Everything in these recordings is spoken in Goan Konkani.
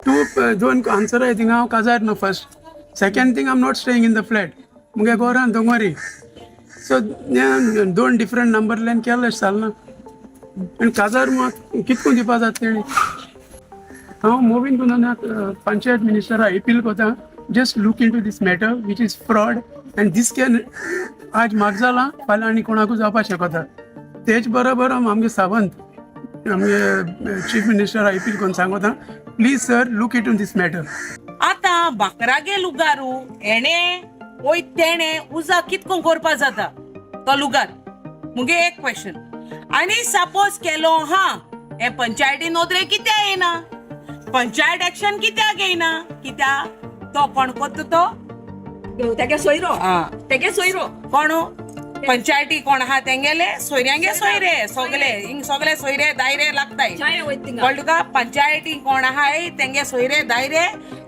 तूं दोन आन्सर आहाय थिंगा हांव काजार ना first. Second thing, I am not staying in the flat. मुगे घोरान दोंगोरी. सो दोन डिफरंट नंबर केलें अशें जालें ना. आनी काजार मात कितको दिवपा जाता तेणी. हांव मोविन कुंदनाक पंचायत मिनिस्टरा अपील करता, just look into this matter which is fraud and this can आज म्हाका जालां फाल्यां आनी कोणाकूय जावपाक शकता. तेच बरोबर हांव आमगे सावंत आमगे चीफ मिनिस्टरा अपील करून सांगता, please sir, look into this matter. आतां बाकरागे लुगारू हेणे वय तेणे उजा कितको करपा जाता तो लुगार? मुगे एक क्वेश्चन. आनी सपोज केलो हा, हे पंचायती नोदरे कित्याक येना? पंचायत एक्शन कित्याक घेयना? कित्याक तो कोण कोत्ता तो? तेगे सोयरो. आं. तेगे सोयरो. कोण पंचायती कोण आहा तेंगेले सोयऱ्यांगे सोयरे सगळे, हिंग सगळे सोयरे दायरे लागताय. चाय वयता थिंगा. कळ्ळें तुका? पंचायती कोण आहाय तेंगे सोयरे दायरे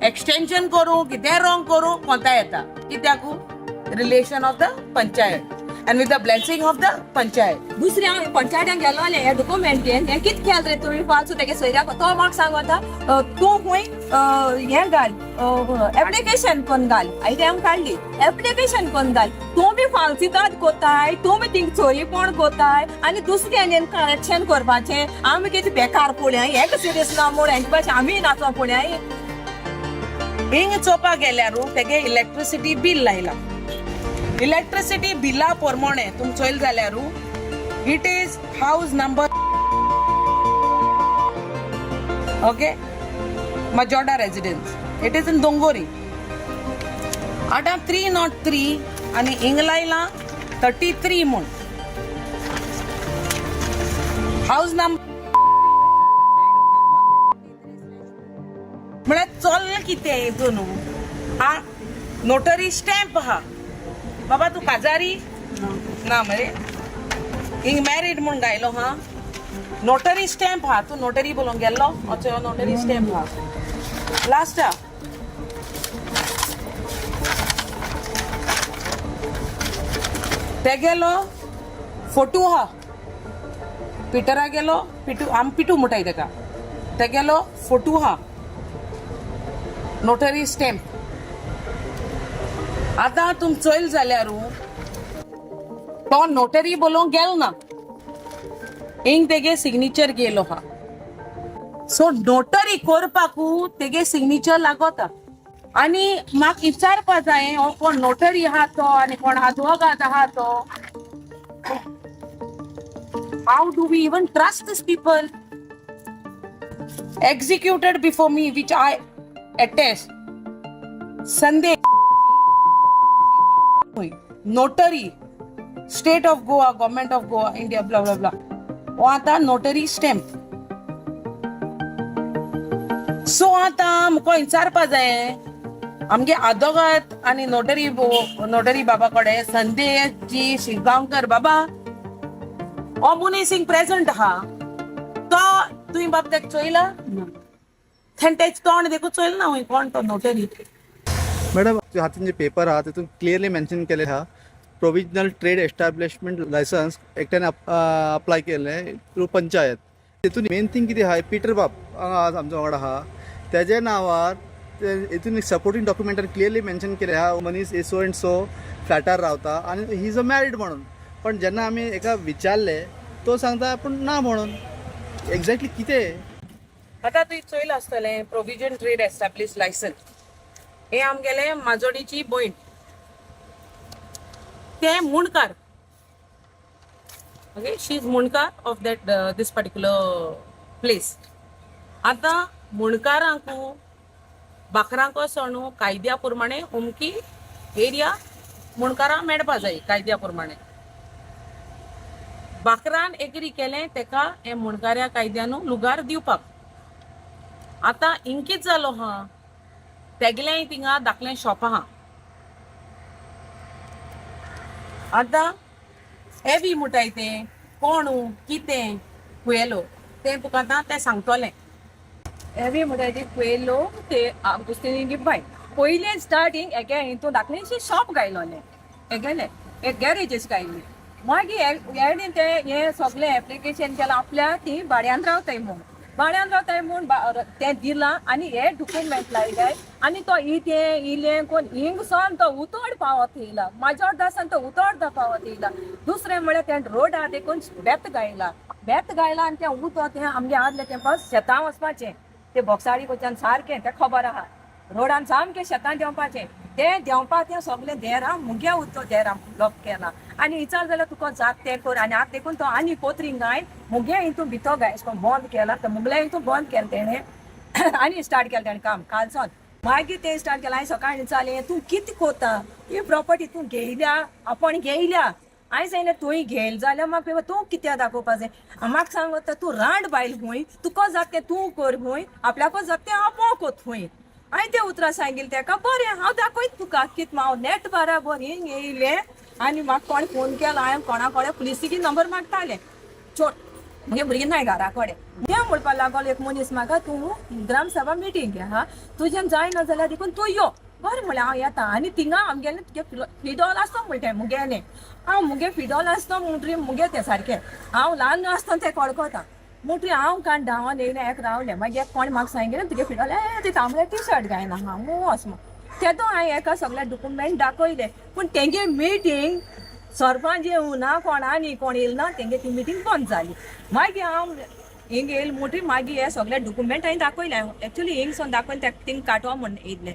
एक्सटेन्शन करूं, कितें रॉंग करूं, कोंता येता. कित्याकू relation of the panchayat and with the blessing of the panchayat. दुसरे हांव पंचायत्यान गेलो आनी हे डॉक्युमेंट घेवन, हें कितें केलें रे तुमी फाल्सू तेगे सोयऱ्याक? तो म्हाका सांगता, तूं खंय हें घाल, एप्लिकेशन कोन्न घाल. हांवें तें आमी काडली एप्लिकेशन कोन्न घाल. तूं बी फाल्सिदाद कोताय, तूं बी थिंग चोरीपण कोताय आनी दुसऱ्यान करेक्शन करपाचें. आमी कितें बेकार पळय, हें कशें दिसना म्हूण हेंचे भाशेन आमी नाचो पळय. हिंग चोवपाक गेल्यार तेगे इलेक्ट्रिसिटी बील लायला. इलेक्ट्रिसिटी बिला प्रमाणे तुम चोयल जाल्यार it is house number, okay, Majorda residence, it is in Dongori. आतां 303 आनी हिंग लायलां 33 म्हूण हावज नंबर. म्हळ्यार चल्ल कितें हितून? आ, नोटरी स्टॅम्प आहा. बाबा, तूं काजारी ना मरे? हिंग मॅरीड म्हूण गायलो हा. नोटरी स्टॅम्प हा. तूं नोटरी बोलोवंक गेल्लो? असो नोटरी स्टॅम्प हा लास्टा. तेगेलो फोटो हा. पिटरा गेलो, पिटू, आम पिटू म्हणटाय तेका. तेगेलो फोटो हा, नोटरी स्टॅम्प. आतां तुम चोयल जाल्यार तो नोटरी बोलोवंक गेलो ना. हिंग तेगे सिग्नेचर गेलो हा. सो नोटरी करपाकू तेगे सिग्नेचर लागोता. आनी म्हाका विचारपा जाय, हो कोण नोटरी आहा तो आनी कोण आदवोगाद आहा तो? How do we even trust this people? Executed before me, which I attest, Sandesh, notary, State of Goa, Government of Goa, India, blah blah blah. हो आतां नोटरी स्टॅम्प. सो आतां आमकां विचारपा जाय आमगे आदोगाद आनी नोटरी बाबा कडेन, संदेश जी शिरगांवकर बाबा, हो मनीस हिंग प्रेझंट आहा तो तुवें बाब तेका चोयला? तेणें तेजें तोंड देखून चोयलें ना हुंय कोण तो नोटरी? मॅडम, हातीन जे पेपर आहा तितून क्लियरली मेन्शन केले आहा, प्रोविजनल ट्रेड एस्टॅब्लिशमेंट लायसन्स एकट्यान अप्लाय केलें थ्रू पंचायत. तितून मेन थिंग कितें आहा, पिटर बाब हांगा आमच्या वांगडा आहा, तेजे नांवार हितून सपोर्टींग डॉक्युमेंटान क्लियरली मेन्शन केलें आहा, मनीस सो एंड सो फ्लॅटार रावता आनी he is a married म्हणून. पण जेन्ना आमी हेका विचारलें, तो सांगता आपूण ना म्हणून. एक्झॅक्टली कितें? आतां तुवें चोयलां आसतलें, प्रोविजन ट्रेड एस्टॅब्लिश लायसन्स हे आमगेले माजोडीची भयण, ते मुंडकार. Okay, she is Mundkar of that this particular place. आतां मुंडकारांकू बाकरांक सणू कायद्या प्रमाणे अमकी एरिया मुंडकारांक मेळपा जाय कायद्या प्रमाणे. बाकरान एग्री केलें तेका हे मुंडकाऱ्या कायद्यानू लुगार दिवपाक. आतां इंकीत जालो हा, तेगलेंय थिंगा धाकलें शॉप आहा. आतां एवी म्हणटाय तें कोण कितें कुयेलो तें तुका आतां तें सांगतलें. एवी म्हणटा ती पयलो ते आगुस्तीनी बाय पयलें स्टार्टींग एके हितून धाकलेंशें शॉप घायलोलें हेगेलें, एक गॅरेज घायल्लें. मागीर हेणें तें हें सगळें एप्लिकेशन केलां आपल्या ती भाड्यान रावताय म्हूण. भाड्यान रावताय म्हूण तें दिलां आनी हे डॉक्युमेंट लायले आनी तो इतें इलें कोण हिंगसोन तो उतोड पावत येयला म्हाज्या तो उतोड पावत येयला. दुसरें म्हळ्यार तें रोडा देखून बेत गायला, बेत गायला आनी तें उदक तें आमगे आदलें तें बस शेतां वचपाचें, ते बोक्साळी कडच्यान सारकें तें खबर आहा, रोडान सामकें शेतां देंवपाचें, तें देंवपाक तें सगळें देरां मुगे उरतो देरां ब्लॉक केला आनी विचार जाल्यार तुका जात तें कर. आनी आतां देखून तो आनी कोत्रींग गायन मुगे हितून भितर गाय अशें करून बंद केला, तर मुगले हितून बंद केलें तेणें आनी स्टार्ट केलें तेणें काम कालसोन. मागीर तें स्टार्ट केलें, हांवें सकाळीं विचारलें तूं कितें कोता, ही प्रॉपर्टी तूं घेयल्या, आपूण घेयल्या. हांवें सांगलें तुवें घेयलें जाल्यार म्हाका तूं कित्याक दाखोवपा जाय, म्हाका सांग तूं रांड बायल खूंय, तुका जाता तें तूं कर खूंय, आपल्याको जाता तें आपूण कोत खूंय. हांवें तें उतरां सांगिल्लें तेका, बरें हांव दाखयता तुका कितें हांव नेट बराबर हिंग येयलें आनी म्हाका कोणें फोन केलो, हांवें कोणा कोणा पुलिसीकी नंबर मागतालें, चोड मुगे भुरगीं नाय घरा कडेन. तें म्हणपाक लागलो एक मनीस म्हाका, तूं ग्रामसभा मिटींग आहा, तुज्यान जायना जाल्यार देखून तूं यो. बरें म्हणलें हांव येता. आनी थिंगा आमगेलें तुगे फिडॉल आसता म्हणटा मुगेलें, हांव मुगे फिडॉल आसता म्हणटरी मुगे तें सारकें, हांव ल्हान आसतना तें कडकता म्हणटरी हांव कांय धांवन येयलें, एक रावलें. मागीर एक कोणें म्हाका सांगिल्लें तुगे फिडॉल ए ते तांबडे टी शर्ट घायना हांव मूं वच म्हूण. तेदो हांवें एका सगळे डॉक्युमेंट दाखयले, पूण तेंगे मिटींग सरपंच येवना कोणानी कोण येयलो ना, तेंगे ती मिटींग बंद जाली. मागीर हांव हिंग येयलें म्हणटरी मागीर हे सगळे डॉक्युमेंट हांवें दाखयले, एक्चुली हिंगसून दाखयले तेका थिंग काटो म्हूण येयल्लें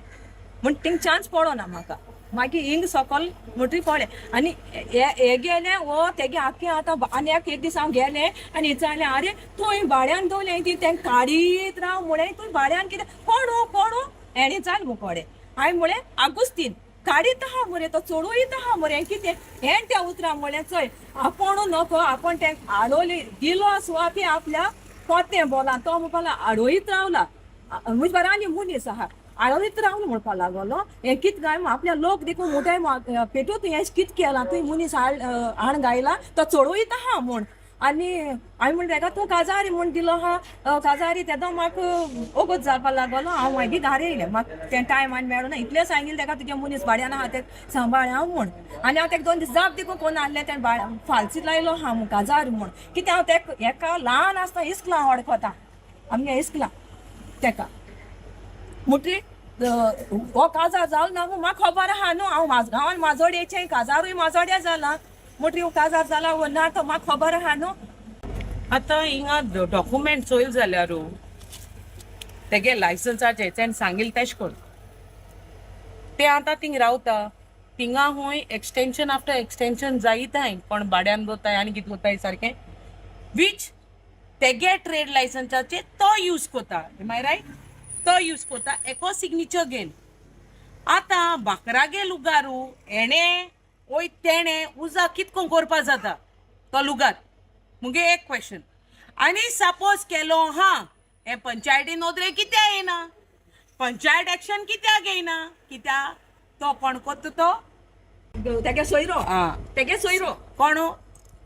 म्हूण थिंग चान्स पडना म्हाका. मागीर हिंग सकल म्हणटरी पळय आनी हे गेलें वो तेगे आख्खें आतां आनी एक दीस हांव गेलें आनी विचारलें, आरे तूं भाड्यान दवरलें ती तेंका काडीत राव म्हळें, तूं भाड्यान कितें कोण हो कोण हो हेणें चाल मुकोडे. हांवें म्हळें आगुस्तीन काडीत आहा मरे, तो चडोयत आहा मरे कितें हेण त्या उतरां म्हळें चोय आपूण नको आपूण तें आडोली दिलो सुवाती आपल्या कोतें बोला तो म्हणपाक आडोयत रावला, म्हजे बरा आनी मनीस आहा आडोलीत रावलो म्हणपाक लागलो. हें कितें काय आपल्या लोक देखून मोठे पेटू तुवें कितें केलां, तुवें मनीस हाड गायला तो चडोयत आहा म्हूण. आनी हांवें म्हणलें तेका तूं काजारी म्हूण दिलो आहा, काजारी तेदो म्हाका ओगोत जावपाक लागलो. हांव मागीर घरा येयलें, म्हाका तें टायम आनी मेळना इतलें सांगिल्लें तेका तुगे मनीस भाड्यान आहा तें सांबाळ हांव म्हूण. आनी हांव तेका 2 दीस जाप देखून कोण आहलें तें फाल्सी लायलो आहा म्हूण काजार म्हूण, कितें हांव तेका एका ल्हान आसतना इस्कुलां वळखता आमगे इस्कुलां तेका म्हणटरी हो काजार जालो ना म्हाका खबर आहा न्हू, हांव गांवान माजोड्याचें काजारूय माजोड्या जाला म्हणटरी हो काजार जाला वो ना तो म्हाका खबर आहा न्हू. आतां हिंगा डॉक्युमेंट चोयल जाल्यार तेगे लायसन्साचे तेणें सांगिल्लें तेश कोन्न ते आतां थिंग रावता, थिंगा हूंय एक्सटेंशन आफ्टर एक्सटेंशन जायताय, कोण भाड्यान दवरताय आनी कितें कोत्ताय सारकें, वीच तेगे ट्रेड लायसन्साचे तो यूज कोता, एम I right? तो यूज कोता एको सिग्नेचर घेन. आतां बाकरागे लुगारू हेणें वय तेणें उजा कितको करपा जाता तो लुगार, मुगे एक क्वेश्चन. आनी सपोज केलो हा हें पंचायती नोदरे कित्याक येयना, पंचायत एक्शन कित्याक घेयना, कित्याक तो कोण कोत्ता तो तेगे सोयरो, आं तेगे सोयरो कोण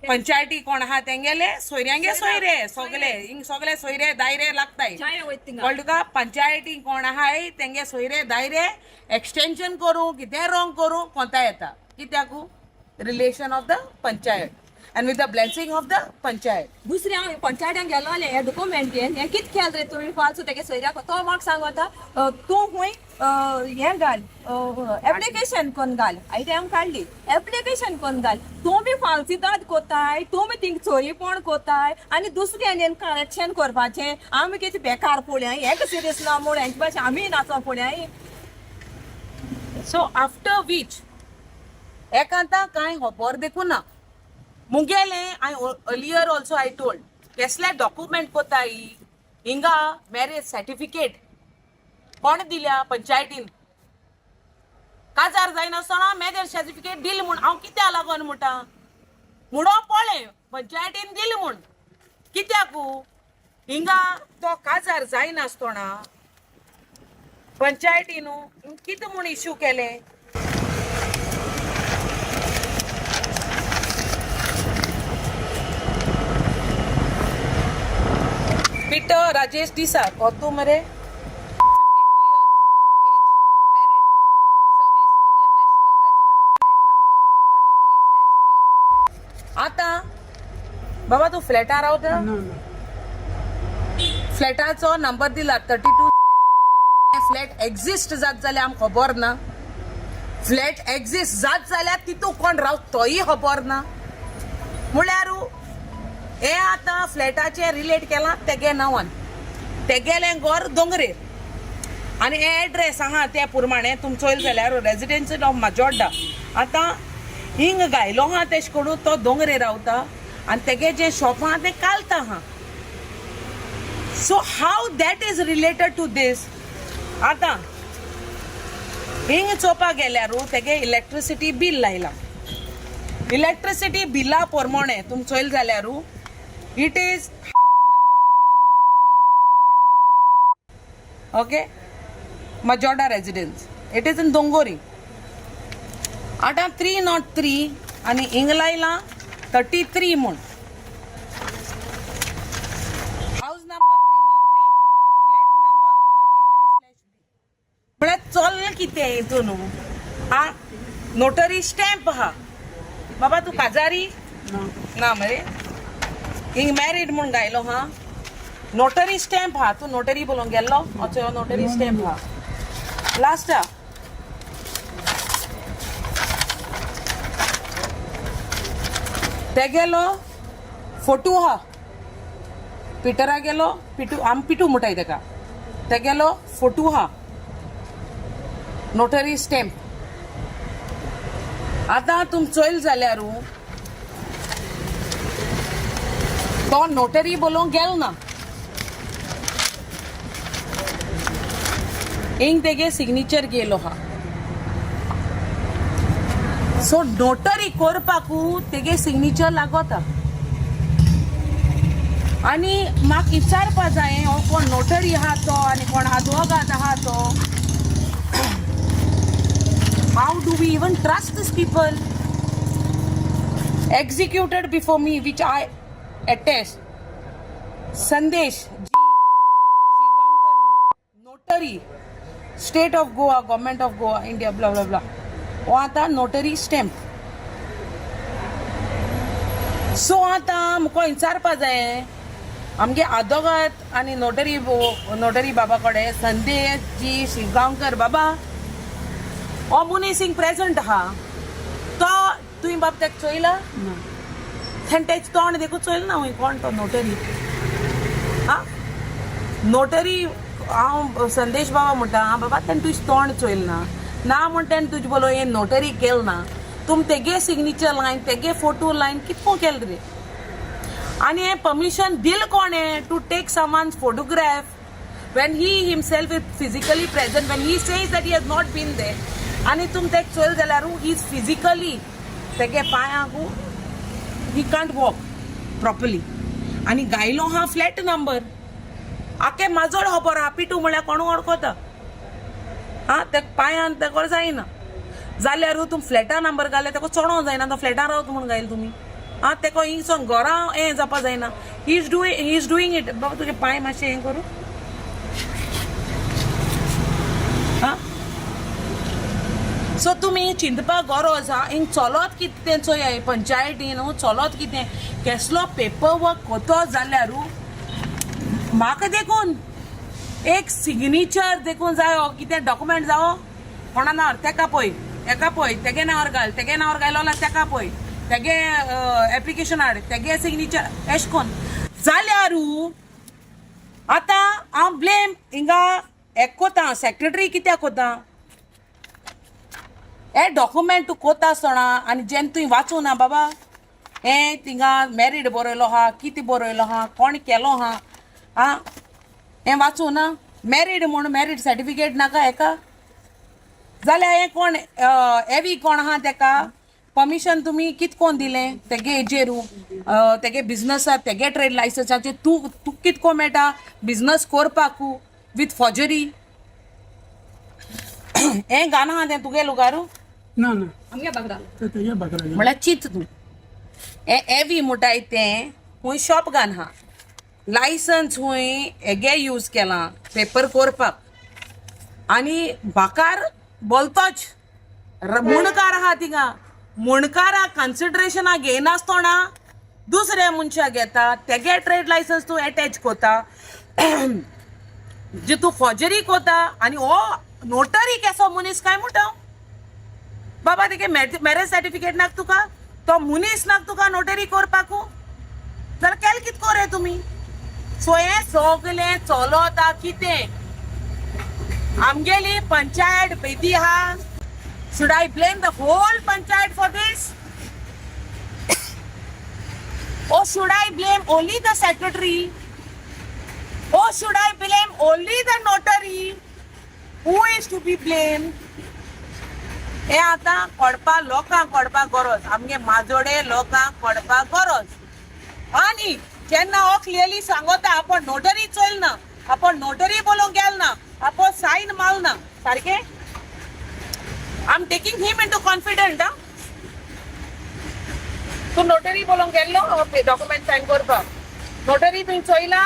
पंचायती कोण आहा तेंगेले सोयऱ्यांगे सोयरे सगले हिंग सगले सोयरे दायरे लागताय, कळ्ळें तुका? पंचायती कोण आहाय तेंगे सोयरे दायरे एक्सटेंशन करूं कितें रॉंग करूं कोंता येता, कित्याकू relation of the panchayat and with the blessing of the panchayat. दुसरें हांव पंचायत्यान गेलो हे डॉक्युमेंट घेवन, हें कितें केलें रे तुमी फाल्सू तेगे सोयऱ्याक, तो म्हाका सांगता तूं खूंय हें घाल एप्लिकेशन कोन्न घाल, हांवें तें काडली एप्लिकेशन कोन्न घाल, तूं बी फाल्सिदाद कोताय, तूं बी थिंग चोरीपण कोताय आनी दुसऱ्यान करेक्शन करपाचें, आमी कितें बेकार पळय हें सिरियस ना म्हूण हेंचे भाशेन आमी नाचो पळय. सो आफ्टर which एकांता कांय खबर देखून ना मुगेलें. I earlier also I told केसले डॉक्युमेंट कोताय हिंगा मॅरेज सर्टिफिकेट कोण दिल्या पंचायतीन, काजार जायनासतना मॅरेज सर्टिफिकेट दिल म्हूण हांव कित्याक लागोन म्हणटा म्हणून पळय पंचायतीन दिल म्हूण कित्याकू हिंगा तो काजार जायनासतना पंचायतीन कितें म्हूण इश्यू केले. पिटर राजेश डिसा कोतू मरे 52 years age, married, service, Indian national, resident of flat number 33/B. आतां बाबा तूं फ्लॅटार रावता? ना ना. फ्लॅटाचो नंबर दिला 32. फ्लॅट एक्झिस्ट जात जाल्यार आमकां खबर ना. फ्लॅट एक्झिस्ट जात जाल्यार तितू कोण रावत तोय खबर ना. म्हळ्यार हें आतां फ्लॅटाचें रिलेट केलां तेगे नांवान, तेगेलें घर दोंगरेर आनी हे एड्रेस आहा ते प्रमाणे तुम चोयल जाल्यार रेजिडेन्सी ऑफ माजोड्डा. आतां हिंग गायलो आहा तेश करून तो दोंगरेर रावता आनी तेगे जें शॉप आहा तें कालता आहा. So how that is related to this? आतां हिंग चोवपाक गेल्यार तेगे इलेक्ट्रिसिटी बील लायलां. इलेक्ट्रिसिटी बिला प्रमाणे तुम चोयल जाल्यार it is okay Majorda residence, it is in Dongori. आतां 303 आनी हिंग लायलां 33 म्हूण. House number 303, flat number 33/B. म्हळ्यार चोल्ल कितें हितून आ नोटरी स्टॅम्प आहा. बाबा तूं काजारी ना मरे? हिंग मॅरीड म्हूण गायलो हा, नोटरी स्टॅम्प हा. तूं नोटरी बोलोवंक गेल्लो? असो नोटरी स्टॅम्प हा लास्टा. तेगेलो फोटो हा पिटरा गेलो. पिटू, आम पिटू म्हणटाय तेका. तेगेलो फोटो हा, नोटरी स्टॅम्प. आतां तुम चोयल जाल्यार तो नोटरी बोलोवंक गेलो ना. हिंग तेगे सिग्नेचर गेलो हा. सो नोटरी करपाकू तेगे सिग्नेचर लागता. आनी म्हाका विचारपा जाय, हो कोण नोटरी आहा तो आनी कोण आदवोगाद आहा तो? How do we even trust this people? Executed before me, which I attest, Sandesh G Shigaonkar, notary, State of Goa, Government of Goa, India, blah blah blah. हो आतां नोटरी स्टॅम्प. सो आतां म्हाका विचारपा जाय आमगे आदोगाद आनी नोटरी नोटरी बाबा कडेन, संदेश जी शिगांवकर बाबा, हो मनीस हिंग प्रेजंट आहा तो तुवें बाब तेका चोयला? ना. तेणें तेजें तोंड देखून चोयल ना हूंय कोण तो नोटरी आं? नोटरी हांव संदेश बाबा म्हणटा आं बाबा, तेणें तुजें तोंड चोयल ना? ना म्हण तेणें तुजें बोलो हें नोटरी केल ना. तुम तेगे सिग्नेचर लायन, तेगे फोटो लायन कितको केल रे? आनी हें परमिशन दिल कोणें to take someone's photograph when he himself is physically present, when he says that he has not been there? आनी तुम तेका चोयल जाल्यार he is physically, तेगे पांयांकू he can't walk properly. आनी गायलो हा फ्लॅट नंबर. आखे माजोड खबर आहा पिटू म्हळ्यार कोणू वळखता आं. तेका पांयान तेका जायना जाल्यार तुम फ्लॅटा नंबर घाल्यार तेका चोडों जायना. तो फ्लॅटार रावता म्हूण घायल तुमी आं. तेका हिंगसोन घरा हें जावपा जायना. He is doing it. बाबा तुजे पांय मातशें हें करूं आं. सो तुमी चिंतपाक गरज आहा. हिंग चलोत कितें तें चोया पंचायतीन न्हू चलोत कितें, केसलो पेपर वर्क कोतो जाल्यार म्हाका देखून एक सिग्नेचर देखून जायो कितें डॉक्युमेंट जावो कोणा नांवार, तेका पळय, हेका पळय, तेगे नांवार घाल, तेगे नांवार घायलो जाल्यार तेका पळय, तेगे एप्लिकेशन हाड, तेगे सिग्नेचर, एश कोन जाल्यारू आतां हांव ब्लेम हिंगा हेक कोता, सेक्रेटरी कित्याक कोता? हे डॉक्युमेंट तूं कोता आसतना आनी जेन्ना तुवें वाचूं ना बाबा, हें थिंगा मॅरीड बरयलो आहा, कितें बरयलो आहा, कोण केलो आहा आं, हें वाचूं ना? मॅरीड म्हूण मॅरीड सर्टिफिकेट नाका हेका? जाल्यार हें कोण एवी कोण आहा तेका परमिशन तुमी कित कोन दिलें तेगे हेजेरू, तेगे बिजनसाक, तेगे ट्रेड लायसन्साचेर तूं तुका कित कोन मेळटा बिजनस करपाकू विथ फॉजरी? हें गाणं आहा तें तुगे लुगारू? ना ना. आमगे बागडा. ते तेगे बाकरा. म्हळ्यार चिंत तूं, हें एवी म्हणटाय तें खूंय शॉप घान आहा, लायसन्स खूंय हेगे यूज केलां पेपर करपाक. आनी बाकार बोलतोच मुणकार आहा थिंगा, मुणकाराक कन्सिडरेशना घेयनासतना दुसऱ्या मनशाक घेता, तेगे ट्रेड लायसन्स तूं एटॅच कोता. जे तूं फोर्जरी कोता आनी हो नोटरी केसो मनीस काय म्हणटा बाबा, तेगे मॅरेज सर्टिफिकेट नाक तुका, तो मनीस नाक तुका नोटरी करपाकू, जाल्यार केल कित कोरे तुमी? सो हें सगलें चलता कितें आमगेली पंचायत बेदी आहा. Should I blame the whole panchayat for this or should I blame only the secretary or should I blame only the notary? Who is to be blamed? हे आतां कळपा लोकांक कळपाक गरज, आमगे माजोडे लोकांक कळपाक गरज. आनी जेन्ना हो क्लियरली सांगता आपूण नोटरी चोयल ना, आपूण नोटरी बोलोवंक गेल ना, आपूण सायन मारल ना, सारकें. I am taking him into confident. आं, तूं नोटरी बोलोवंक गेल्लो डॉक्युमेंट सायन करपाक, नोटरी तुवें चोयला?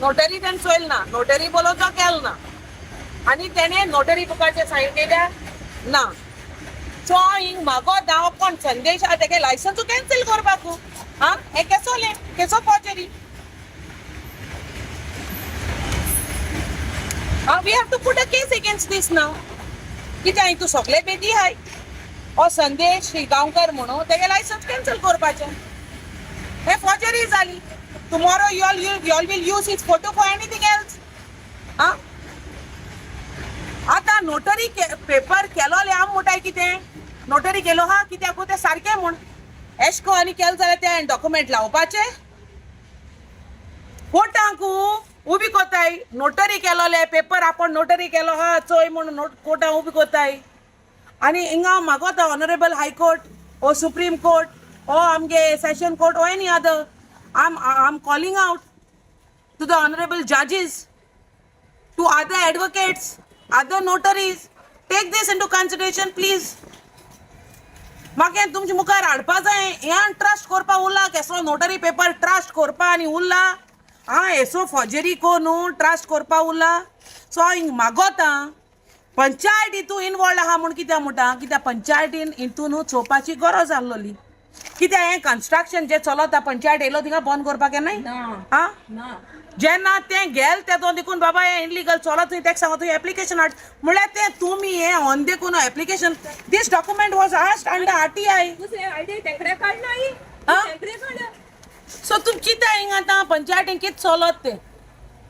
नोटरी तेणें चोयल ना, नोटरी बोलोवचो गेल ना आनी तेणें नोटरी बुकाचेर सायन केल्या ना. सो हांव हिंग मागोत हांव कोण संदेश आहा तेगे लायसन्स कॅन्सल करपाकू. आं, हें केसोलें केसो forgery? We have to put a case against this now. कित्याक हितून सगळे बेदी आहाय. हो संदेश श्रीगांवकर म्हणून तेगे लायसन्स कॅन्सल करपाचें, हे फॉर्जरी जाली. Tomorrow you all will use his photo for anything else. आं, आतां नोटरी पेपर केलोले आम म्हणटाय कितें नोटरी केलो हा कित्याक तें सारकें म्हूण एशको आनी केलें जाल्यार तें डॉक्युमेंट लावपाचें कोर्टांकू उबी कोताय. नोटरी केलोले पेपर आपूण नोटरी केलो हा चोय म्हूण नोट कोर्टां उबी कोताय. आनी हिंगा मागोता honourable high court or supreme court or आमगे session court or any other, I am calling out to the honourable judges, to other advocates, other notaries, take this into consideration, please. म्हाका तुमच्या मुखार हाडपा जाय. हें ट्रस्ट करपा उरला केसो नोटरी पेपर ट्रस्ट करपा आनी उरला आं हेसो फॉर्जरी को न्हू ट्रस्ट करपा उरला. सो हांव हिंग मागोता पंचायत हितून इनवॉल्ड आहा म्हूण कित्याक म्हणटा, कित्याक पंचायतीन हितून न्हू चोवपाची गरज आसलोली. कित्याक हें कन्स्ट्रक्शन जें चलता पंचायत येयलो थिंगा बंद करपाक येनाय? आं, जेन्ना तें गेल तेदो देखून बाबा हें इनलिगल चलत तुवें तेका सांगो तुवें एप्लिकेशन हाड म्हणल्यार तें तुमी हें ऑन देखून application, this document was asked under RTI. दुसरे आयडिया तेंकडे काडना. आं? तेंकडे काड. सो तुमी चिंता हिंगा आतां पंचायतीन कितें चलत तें.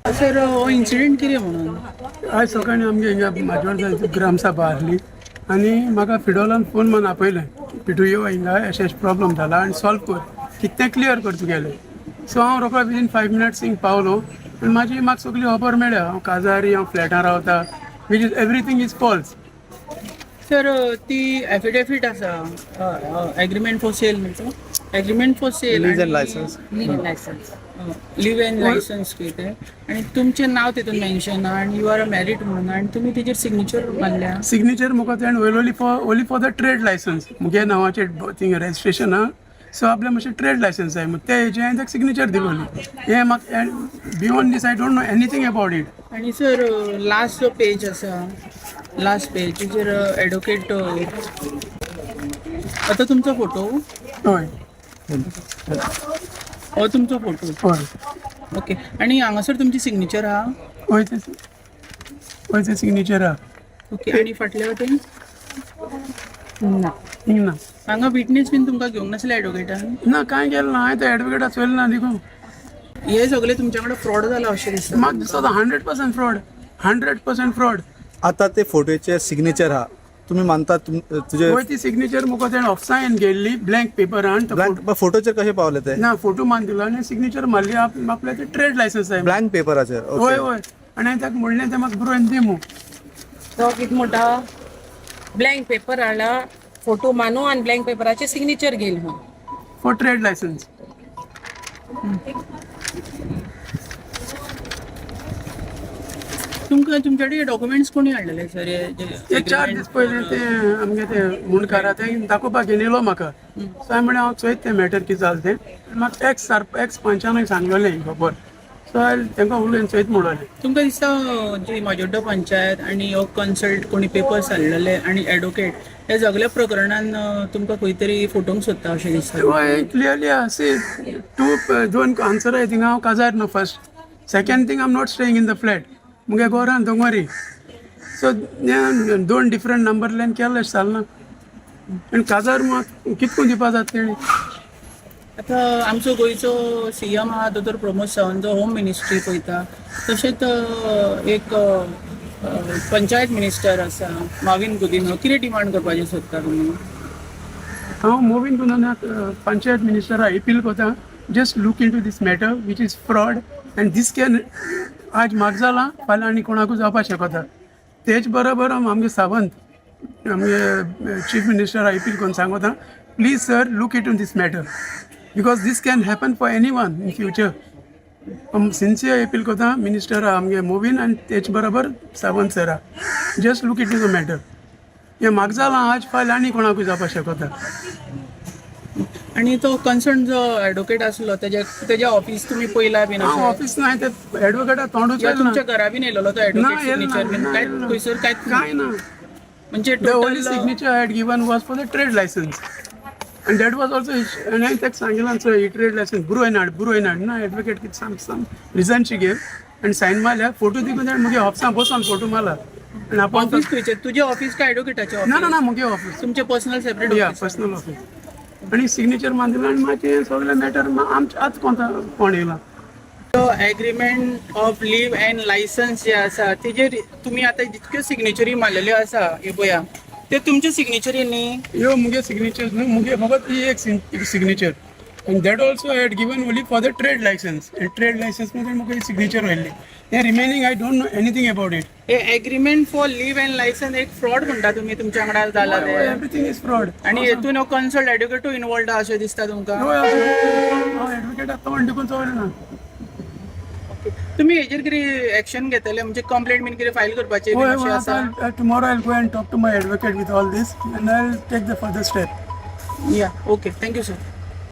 सर, हो इन्सिडेंट कितें म्हणून? आयज सकाळीं आमगे हिंगा म्हाजोड ग्रामसभा आसली आनी म्हाका फिडोलान फोन मारून आपयलें, पिटू यो हिंगा, अशें अशें प्रॉब्लम जाला आनी सॉल्व कर, कितें क्लियर कर तुगेलें. सो हांव रोकडो विदीन 5 मिनट्स हिंग पावलो आनी म्हाजी म्हाका सगळी खबर मेळ्ळ्या. हांव काजारी, हांव फ्लॅटार रावता, which is everything is false. Sir, ती एफिडेवीट आसा एग्रीमेंट फॉर सेल म्हणतो, agreement for sale. Lease and license. Licence. Live and licence कितें आनी तुमचें नांव तितून मेन्शन आहा आनी you are a married म्हणून आनी तुमी तेजेर सिग्नेचर मारल्या. सिग्नेचर म्हाका तेणें वयलोली for only for the trade licence. मुगे नांवाचें थिंग रजिस्ट्रेशन आहा, सो आपल्या मातशें ट्रेड लायसन्स जाय म्हूण ते हेजें हांवें ताका सिग्नेचर दिलोली. हें म्हाका beyond this I don't know anything about it. आनी सर, लास्ट जो पेज आसा, लास्ट पेज तेजेर एडवोकेट आतां तुमचो फोटो. हय. हो तुमचो फोटो? हय. ओके, आनी हांगासर तुमची सिग्नेचर आहा? हय, ते हय, ते सिग्नेचर आहा. ओके, आनी फाटल्या वटेन? ना, हिंग ना. हांगा विटनेस बीन तुमकां घेवंक नासले एडवोकेटान? ना, कांय केलें ना हांवें, ते एडवोकेटा चोयलें ना देखून. हे सगळे तुमच्या कडेन फ्रॉड जाला अशें दिसता. म्हाका दिसता 100% fraud, 100% fraud. आता ते फोटोचे सिग्नेचर हा तुम्ही मानता तुझे? हय, ती सिग्नेचर म्हाका तेणें ऑफसायन गेल्ली ब्लँक पेपरान. ब्लँक फोटोचेर कशे पावले ते? ना, फोटो मारून दिलो आनी सिग्नेचर मारली आपल्या ते ट्रेड लायसन्स आहे. ब्लँक पेपराचेर? हय. ओके. हय, आनी हांवें ताका म्हणलें तें म्हाका बरोवन दी म्हूण. तो कितें म्हणटा, ब्लँक पेपर हाडला, फोटो मानू आनी ब्लँक पेपराचेर सिग्नेचर घेयल म्हूण. For trade licence. तुमकां तुमच्या कडेन डॉक्युमेंट्स कोणी हाडलेले सर हे? ते 4 दीस पयलीं ते आमगे ते मुंडकारा ते दाखोवपाक घेवन येयलो म्हाका. सो हांवें म्हणलें हांव चोयत तें मॅटर कितें जालें तें. म्हाका एक्स सार एक्स पंचानूय सांगलेलें ही खबर, सो हांवें तांकां उलोवन चोयत म्हणलें. तुमकां दिसता जी माजोड्डा पंचायत आनी हो कन्सल्ट कोणी पेपर्स हाडलेले आनी एडवोकेट ह्या सगळ्या प्रकरणान तुमकां खंय तरी फटोवंक सोदता अशें दिसता? हय, क्लियरली सी टू दोन आन्सर आहाय थिंगा. हांव काजार न्हू first. Second thing, I am not staying in the flat. मुगे घोरान दोंगवारी. सो दोन डिफरंट नंबरल्यान केलें अशें जालें ना. आनी काजार मात कितको दिवपा जाता तेणी. आतां आमचो गोंयचो सीएम आहा दोतोर प्रमोद सावंत, जो होम मिनिस्ट्री पळयता, तशेंच एक पंचायत मिनिस्टर आसा माविन गुदिन्हो, कितें डिमांड करपाचें सोदता तुमी? हांव मोविन गुदिन्होक, पंचायत मिनिस्टरा अपील करता, just look into this matter, which is fraud, and this can आज म्हाका जालां, फाल्यां आनी कोणाकूय जावपाक शकता. तेच बरोबर हांव आमगे सावंत, आमगे चीफ मिनिस्टरा अपील करून सांगता, please sir, look into this matter, because this can happen for anyone in future. हांव सिन्सियर अपील करता मिनिस्टरा आमगे मोविन आनी तेच बरोबर सावंत सरा, just look into the matter. हें म्हाका जालां आज, फाल्यां आनी कोणाकूय जावपाक शकता. आनी तो कन्सर्न जो एडवोकेट आसलो, तेज्या ऑफिस तुमी पयला बीन हांव अशें? ऑफिस ना, ते एडवोकेटा तोंडूच या येयलें ना. तुमच्या घरा बीन येयलेलो तो ना, एडवोकेट, येयलें ना, सिग्नेचर बीन ना, काय येयलें ना. खंयसर कांयच काय ना. म्हणजे The only total signature I had given was for the trade license. And that was also, and I ताका सांगिलां, सर, ही ट्रेड लायसन्स बरोय हाड, बरोय हाड. ना एडवोकेट कितें some reason she gave and sign मारल्या, फोटो दिवन ताणें मुगे ऑफिसान बसून फोटो मारला आनी आपण ऑफिस खंयचें? तुजें ऑफिस काय एडवोकेटाचें ना. ऑफिस? ना ना, मुगे ऑफिस. तुमचें पर्सनल सेपरेट या ऑफिस? Personal office. आनी सिग्नेचर मारून दिला आनी मागीर सगळें मॅटर आमचें आतां कोणता कोण येयला. Agreement of leave and license जे आसा तेजेर तुमी आतां जितक्यो सिग्नेचरी मारलेल्यो आसा, ह्यो पळया, त्यो तुमच्यो सिग्नेचरी न्ही? ह्यो मुगे सिग्नेचर न्हू, मुगे फकत ही एक signature, and that also I had given only for the trade license, and trade license मध्ये मुगे सिग्नेचर आयिल्ली. हे remaining I don't know anything about it. हे agreement for leave and license एक फ्रॉड म्हणटा तुमी, तुमच्या वांगडा जाला ते? Everything is fraud. आनी हेतून हो कन्सल्ट एडवोकेटूय इनवॉल्ड आहा अशें दिसता तुमकां? हांव एडवोकेट तोंड दिकून चोवलें ना. तुमी हेजेर कितें एक्शन घेतले, म्हणजे कंप्लेंट बीन कितें फायल करपाचें बीन अशें आसा? Tomorrow I go and talk to my advocate with all this and I take the further step. Yeah, okay, thank you sir.